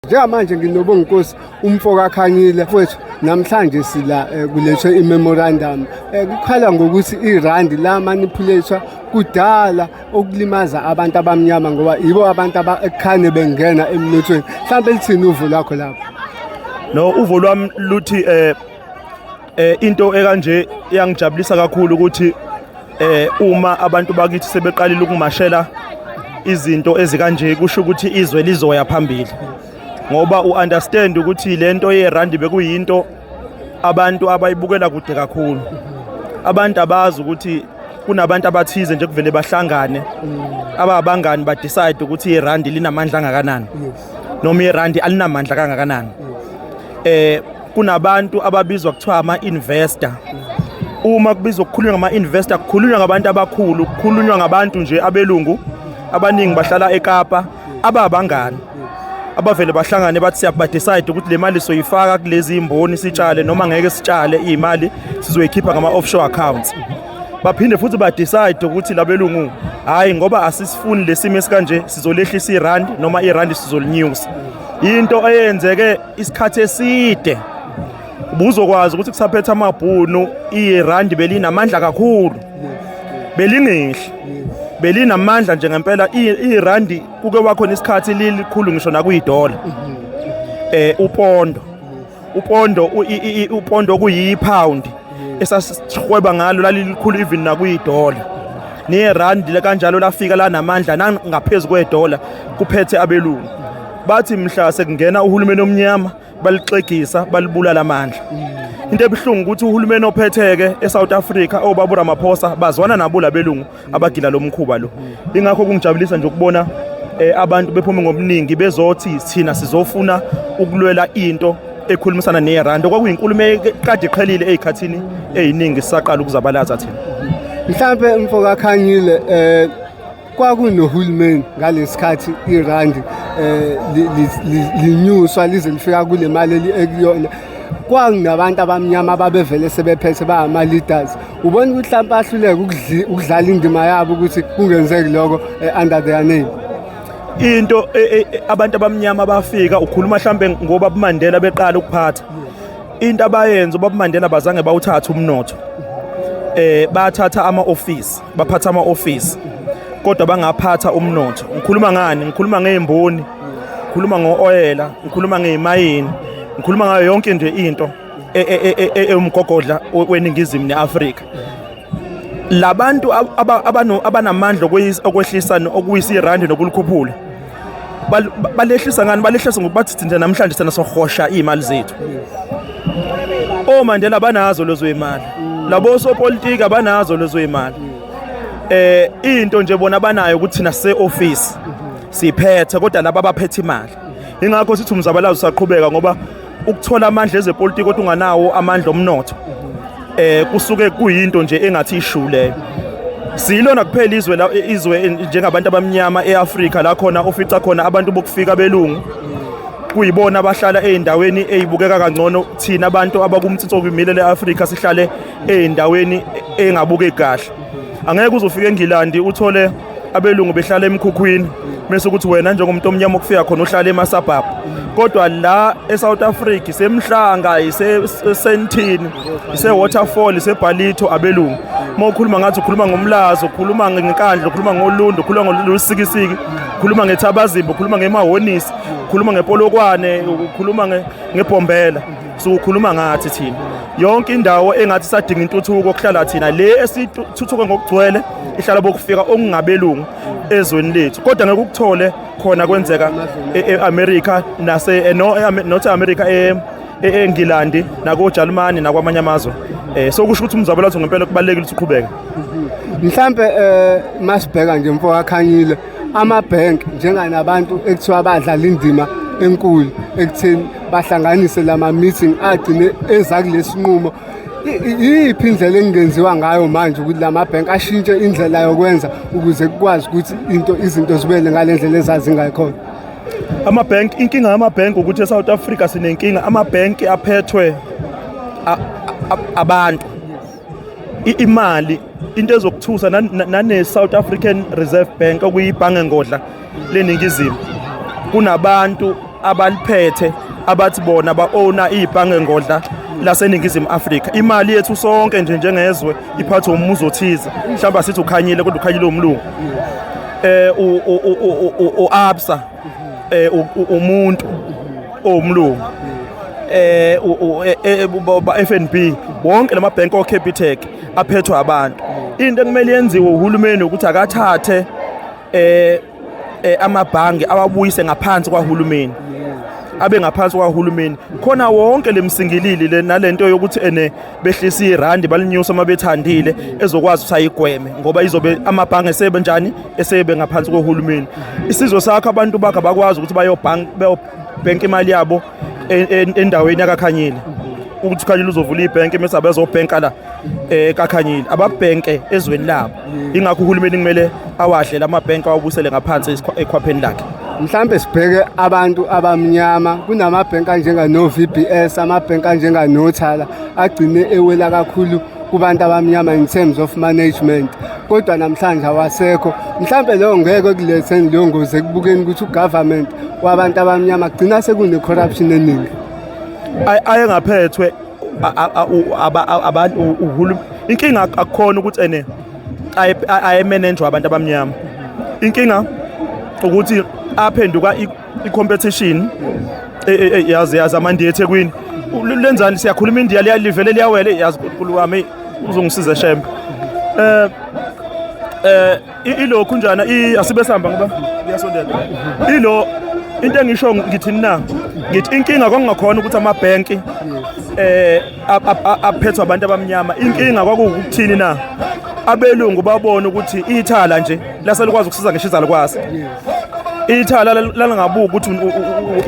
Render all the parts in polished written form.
Njengamanje nginobonginkosi umfo kaKhanyile mfowethu, namhlanje sila kulethwe i-memorandum kukhala ngokuthi irandi la manipulate kudala okulimaza abantu abamnyama ngoba yibo abantu abakhane bengena emnothweni. Mhlawumbe lithini uvo lwakho lapho? No, uvo lwami luthi into ekanje iyangijabulisa kakhulu ukuthi uma abantu bakithi sebeqalile ukumashela izinto ezikanje, kusho ukuthi izwe lizoya phambili, ngoba u-understand ukuthi lento yerandi bekuyinto abantu abayibukela kude kakhulu. Abantu abazi ukuthi kunabantu abathize nje kuvele bahlangane ababangani ba-decide ukuthi irandi linamandla angakanani noma irandi alinamandla kangakanani. Kunabantu ababizwa kuthiwa ama-investor. Uma kubizwa kukhulunywa ngama-investor, kukhulunywa ngabantu abakhulu, kukhulunywa ngabantu nje abelungu abaningi bahlala eKapa, ababangani abavele bahlangane bathi siyaba-decide ukuthi le mali soyifaka kulezi imboni sitshale noma ngeke sitshale, iy'mali sizoyikhipha ngama-offshore accounts. Baphinde futhi ba-decide ukuthi labelungu, hhayi, ngoba asisifuni lesimo esikanje, sizolehlisa irandi noma irandi sizolinyusa. Into eyenzeke isikhathi eside, ubuzokwazi ukuthi kusaphethe amabhunu irandi belinamandla kakhulu, belingehli, belinamandla nje ngempela. Irandi kuke wakhona isikhathi lilikhulu ngisho nakuyidola. Upondo kuyi-pound esasihweba ngalo lalilikhulu even nakuyidola, nerandi kanjalo lafika lanamandla nangaphezulu kwedola kuphethe abelungu. Bathi mhla sekungena uhulumeni omnyama balixegisa, balibulala amandla. Into ebuhlungu ukuthi uhulumeni ophetheke eSouth Africa, obaba Ramaphosa, bazwana nabo labelungu abagila lo mkhuba lo. Ingakho kungijabulisa nje ukubona abantu bephume ngobuningi bezothi thina sizofuna ukulwela into ekhulumisana nerandi, okwakuyinkulumo ekade iqhelile ey'khathini ey'ningi sisaqala ukuzabalaza thina. Mhlambe mfo kaKhanyile, kwakunohulumeni ngalesikhathi irandi linyuswa lize lifika kule mali ekuyona, kwakunabantu abamnyama ababevele sebephethe bayama-leaders. Ubona ukuthi mhlawumbe ahluleke ukudlala indima yabo ukuthi kungenzeki lokho under their name? Into abantu abamnyama bafika, ukhuluma mhlambe ngoba buMandela beqala ukuphatha, into abayenza ubaba Mandela, bazange bawuthathe umnotho. Bathatha ama-office, baphatha ama-office kodwa bangaphatha umnotho. Ngikhuluma ngani? Ngikhuluma ngey'mboni, ngikhuluma ngo-oyela, ngikhuluma ngey'mayini, ngikhuluma ngayo yonke nje into ewumgogodla weningizimu ne-Afrika. Labantu abanamandla okwehlisa okuyisa irandi nokulikhuphula, balehlisa ngani? Balehlisa ngokubathi thina namhlanje thina sohosha iy'mali zethu. OMandela banazo lezo y'mali, labo sopolitiki abanazo lezo y'mali. Into nje bona banayo ukuthi thina sise-office siphethe, kodwa laba abaphethe imali. Ingakho sithi umzabalazo usaqhubeka, ngoba ukuthola amandla ezepolitiki kodwa unganawo amandla omnotho kusuke kuyinto nje engathi ishu leyo. Silona kuphela izwe la, izwe njengabantu abamnyama eAfrika la khona ofica khona abantu bokufika belungu kuyibona abahlala ey'ndaweni ey'bukeka kangcono, thina abantu abakumtsitso kwimile le-Afrika sihlale ey'ndaweni engabukeki kahle. Angeke uze ufike eNgilandi uthole abelungu behlala emkhukhwini mase ukuthi wena njengomuntu omnyama okufika khona uhlala ema-suburb, kodwa la eSouth Africa isemhlanga, iseSandton, ise-Waterfall, iseBallito abelungu. Uma ukhuluma ngathi ukhuluma ngomlazo, ukhuluma ngenkandla, ukhuluma ngolundi, ukhuluma ngolusikisiki, ukhuluma ngethabazimba, ukhuluma ngemahonisi, ukhuluma ngepolokwane, ukhuluma ngebhombela, so ukhuluma ngathi thina. Yonke indawo engathi sadinga intuthuko kuhlala thina, le esithuthuke ngokugcwele ihlala bokufika okungabelungu ezweni lethu, kodwa ngeke ukuthole khona kwenzeka e-America nase no not e-America, eNgilandi nakoJalimani nakwamanye amazwe. So kusho ukuthi umzabalazo ngempela kubalulekile ukuthi uqhubeke. Mhlambe masibheka nje mfo kaKhanyile, amabhenki njenganabantu ekuthiwa badlala indima enkulu ekutheni bahlanganise lama meeting agcine eza kulesinqumo, iyiphi indlela engenziwa ngayo manje ukuthi lama bhenki ashintshe indlela yokwenza ukuze kukwazi ukuthi into izinto zibele ngale ndlela ezazingakhona? Amabhenki, inkinga yamabhenki ukuthi eSouth Africa sinenkinga, amabhenki aphethwe abantu. Imali into ezokuthusa, nane South African Reserve Bank okuyibhange ngodla leningizimu, kunabantu abaliphethe abathi bona ba-owna ibhange ngodla laseNingizimu Afrika. Imali yethu sonke nje njengezwe iphathwa umuzi othize, mhlawumbe asithi uKhanyile, kodwa uKhanyile umlungu, u-Absa, umuntu owumlungu, ba FNB, wonke lamabhenki oCapitec aphethwe abantu. Into ekumele yenziwe uhulumeni ukuthi akathathe amabhange awabuyise ngaphansi kwahulumeni, abe ngaphansi kwahulumeni khona wonke lemsingilili le nalento yokuthi ene behlisa irandi balinyusa uma bethandile, ezokwazi ukuthi ayigweme ngoba izobe amabhange esebenjani, esebe ngaphansi kohulumeni. Isizwe sakho, abantu bakho abakwazi ukuthi bayobhank bayobhenka imali yabo endaweni yakaKhanyile, ukuthi uKhanyile uzovula ibhenki mase abezobhenka la kaKhanyile, ababhenke ezweni labo. Ingakho uhulumeni kumele awadle lamabhenki, awabusele ngaphansi ekhwapheni lakhe. Mhlambe sibheke abantu abamnyama, kunamabhenki anjenga no-VBS, amabhenki anjenga noThala agcine ewela kakhulu kubantu abamnyama in terms of management, kodwa namhlanje awasekho. Mhlambe leyo ngeke kuletheni leyo ngozi ekubukeni ukuthi ugovernment wabantu abamnyama kugcina sekune-corruption eningi? Ayengaphethwe abantu inkinga akukhona ukuthi ene ayemanejwa abantu abamnyama. Inkinga ukuthi aphenduka i-competition yazi amandiya eThekwini. Lenzani, siyakhuluma indiya liyalivele liyawele, yazi uNkulunkulu wami uzongisiza shembe. Ilokhu njana asibe sihamba ngoba liyasondela. Ilo into engisho ngithini na, ngithi inkinga kwakungakhona ukuthi amabhenki aphethwe abantu abamnyama. Inkinga kwakuwukuthini na, abelungu babona ukuthi ithala nje laselikwazi ukusiza ngisho izalukwazi. Ithala lalingabuka ukuthi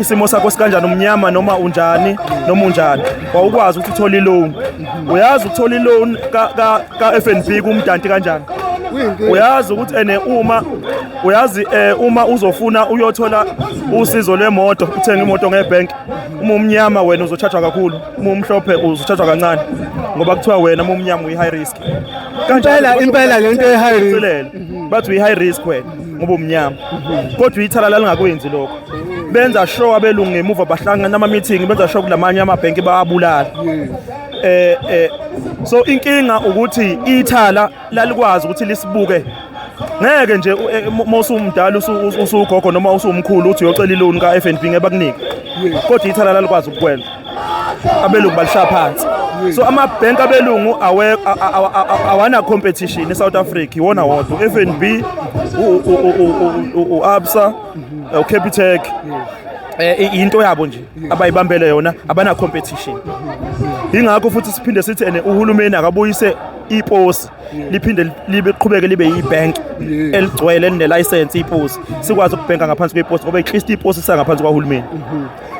isimo sakho sikanjani, umnyama noma unjani noma unjani, wawukwazi ukuthi uthole iloan. Uyazi ukuthola iloan ka FNB kumdanti kanjani? Kuyinkinga. Uyazi ukuthi ene uma uyazi uma uzofuna uyothola usizo lwemoto, uthenga imoto ngebhenki, uma umnyama wena uzothathwa kakhulu, uma umhlophe uzothathwa kancane, ngoba kuthiwa wena uma umnyama uyi-high risk. Impela, impela lento ye-high risk. Shicilelo. Bathi uyi-high risk wena ngoba umnyama, kodwa ithala lalingakwenzi lokho. Benza sure abelungu ngemuva bahlangana ama-meeting, benza sure kulamanye amabhenki bayabulala. So inkinga ukuthi ithala lalikwazi ukuthi lisibuke. Ngeke nje mawusumdala, usugogo noma usumkhulu, uthi uyocela iloan ka FNB, ngeke bakunike, kodwa ithala lalikwazi ukukwenza. Abelungu balishaya phansi. So amabhenki abelungu awe awana competition eSouth Africa, iwona wodwa, FNB, u-Absa, uCapitec. Into yabo nje abayibambele yona, abana competition. Ingakho futhi siphinde sithi ene uhulumeni akabuyise iposi, liphinde libe qhubeke libe yibank eligcwele eline license iposi, sikwazi ukubhenka ngaphansi kweposi, ngoba at least iposi isangaphansi kwahulumeni.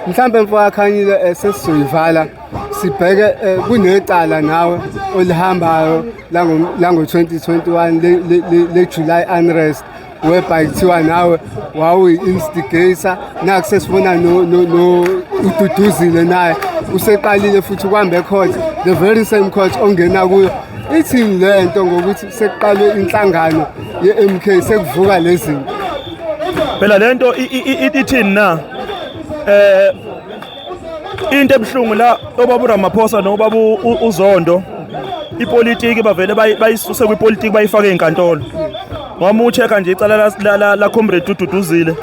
Mhlambe mfokaKhanyile, sesizoyivala, sibheke kunecala nawe olihambayo lango 2021 le July unrest, whereby kuthiwa nawe wawuyi-instigator. Naku sesibona no uDuduzile naye useqalile futhi ukuhamba ecourt, the very same court ongena kuyo. Ithini le nto ngokuthi sekuqalwe inhlangano ye-MK, sekuvuka lezi zinto? Phela lento ithini na, into ebuhlungu la, obaba uRamaphosa nobaba uZondo, ipolitiki bavele bayisuse kwipolitiki bayifake ezinkantolo. Ngoba ucheck nje icala la comrade uDuduzile,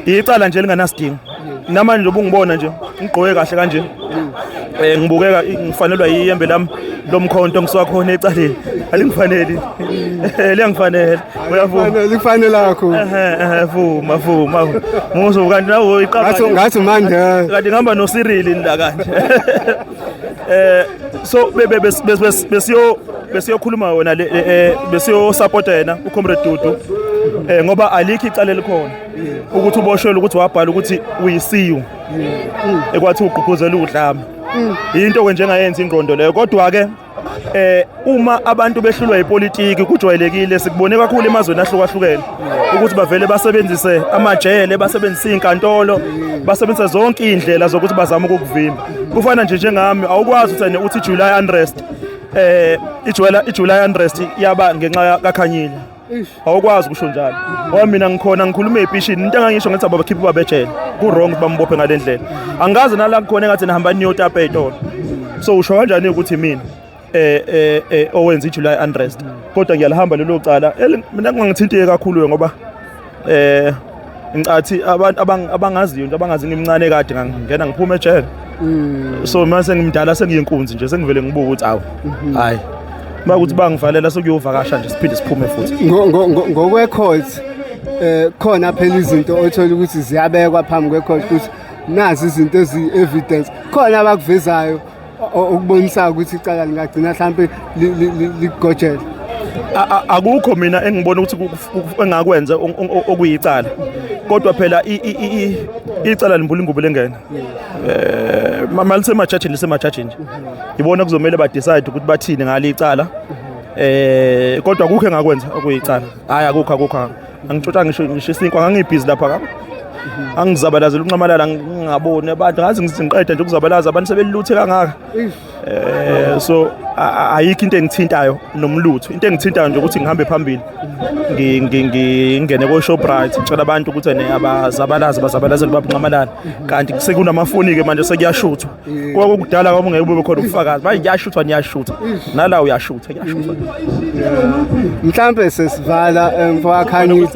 icala nje linganasidingo. Namanje nje ubungibona nje ngigqoke kahle kanje, ngibukeka ngifanelwa yiyembe lami lomkhonto ngisuka khona ecaleni, alingifaneli? Liyangifanele, uyavuma? Kufanele, kufanele kakhulu. Ehe, ehe, vuma vuma musu, kanti nawe iqaba. Ngathi uMandela. Kanti ngihamba noCyril la kanje. So besiyokhuluma wena le besiyo support yena uComrade Dudu, ngoba alikho icala elikhona ukuthi uboshelwe ukuthi wabhala ukuthi uyisiyu ekwathi ugqugquzela udlame. Into ke njengayenza ingqondo leyo. Kodwa ke uma abantu behlulwa ipolitiki, kujwayelekile, sikubone kakhulu emazweni ahlukahlukene ukuthi bavele basebenzise amajele, basebenzise izinkantolo, basebenzise zonke izindlela zokuthi bazame ukukuvimba. Kufana nje njengami, awukwazi ukuthi ene uthi July unrest, iJuly unrest yaba ngenxa kaKhanyile. Awukwazi ukusho njalo. Ngoba mina ngikhona ngikhuluma epishini, into engangisho ngithi abakhiphe babejele. Ku wrong ukuthi bambophe ngale ndlela. Angikaze nala ngikhona engathi nihamba niyotapa ey'tolo. So usho kanjani ukuthi mina owenza iJuly unrest, kodwa ngiyalihamba lelo cala. Mina kungangithintike kakhulu ngoba ngicathi abantu abangaziyo nje, abangazi ngimncane kade ngangena ngiphuma ejele. So mase ngimdala sengiyinkunzi nje, sengivele ngibuka ukuthi awu hayi, makuthi bangivalela sokuyovakasha nje siphinde siphume futhi. Ngokwe-court khona phela izinto othola ukuthi ziyabekwa phambi kwe-court ukuthi nazi izinto eziyi-evidence, khona abakuvezayo okubonisa ukuthi icala lingagcina mhlampe ligojele. Akukho mina engibona ukuthi engakwenza okuyicala, kodwa phela icala limbula ingubo lengena. Malisemajajini lisemajajini nje, ibona kuzomele ba decide ukuthi bathini ngale icala. Kodwa akukho engakwenza okuyicala, hayi akukho. Angitshotshanga ngisho isinkwa, ngangibhizi lapha, angizabalazela uNxamalala, ngingaboni abantu, ngazi ngiqeda nje ukuzabalaza abantu sebeluthe kangaka. So ayikho into engithintayo nomlutho, into engithintayo nje ukuthi ngihambe phambili, ngingene ko Shoprite, ngitshela abantu ukuthi ene abazabalaza bazabalazela baba uNxamalala, kanti sekunamafoni ke manje sekuyashuthwa. Kwakudala ngoba ngeke bube khona ubufakazi, manje kuyashuthwa, niyashutha nala uyashutha, kuyashuthwa. Mhlambe sesivala, mfowakhanyi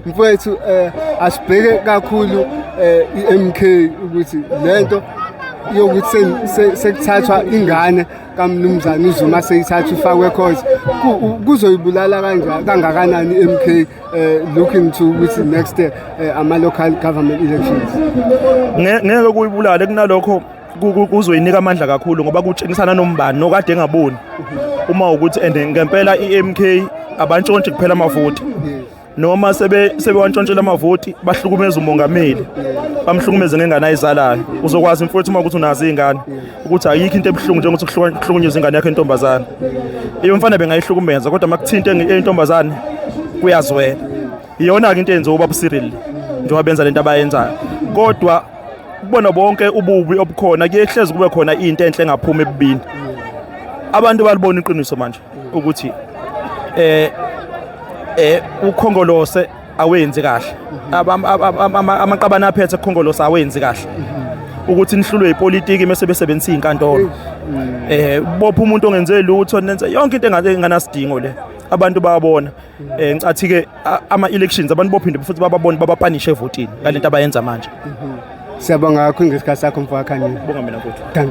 mfowethu, asibheke kakhulu iMK ukuthi lento yokuthi sekuthathwa ingane kaMnumzane uZuma seyithathwa ifakwe court kuzoyibulala kanjani kangakanani iMK, looking to ukuthi next year ama local government elections? Ngeke kuyibulale, kunalokho kuzoyinika amandla kakhulu ngoba kutshengisana nombani nokade engaboni uma ukuthi and ngempela iMK abantshontshi kuphela amavoti, noma sebewantshontshela amavoti bahlukumeza umongameli, bamhlukumeze ngengane ayizalayo. Uzokwazi mfowethu uma ukuthi unazo iy'ngane ukuthi ayikho into ebuhlungu njengokuthi kuhlukunyezwe ingane yakho entombazane. Iyo mfana bengayihlukumeza, kodwa uma kuthinte intombazane kuyazwela. Iyona-ke into eyenziwa ubaba uCyril njengoba benza lento abayenzayo, kodwa kubona bonke ububi obukhona kuyehlezi kube khona into enhle engaphuma ebubini. Abantu balibona iqiniso manje ukuthi ukhongolose awenzi kahle, amaqabane aphethe kukhongolose awenzi kahle, ukuthi nihlulwe ipolitiki mase besebenzisa izinkantolo, bopha umuntu ongenze lutho, nenze yonke into enganasidingo le. Abantu bayabona. Ngicathi ke ama elections abantu bophinde futhi bababone, babapanishe evotini ngalento abayenza manje. Siyabonga kakhulu ngesikhathi sakho, mfowakhanyi. Bonga mina mfowethu. Dankie.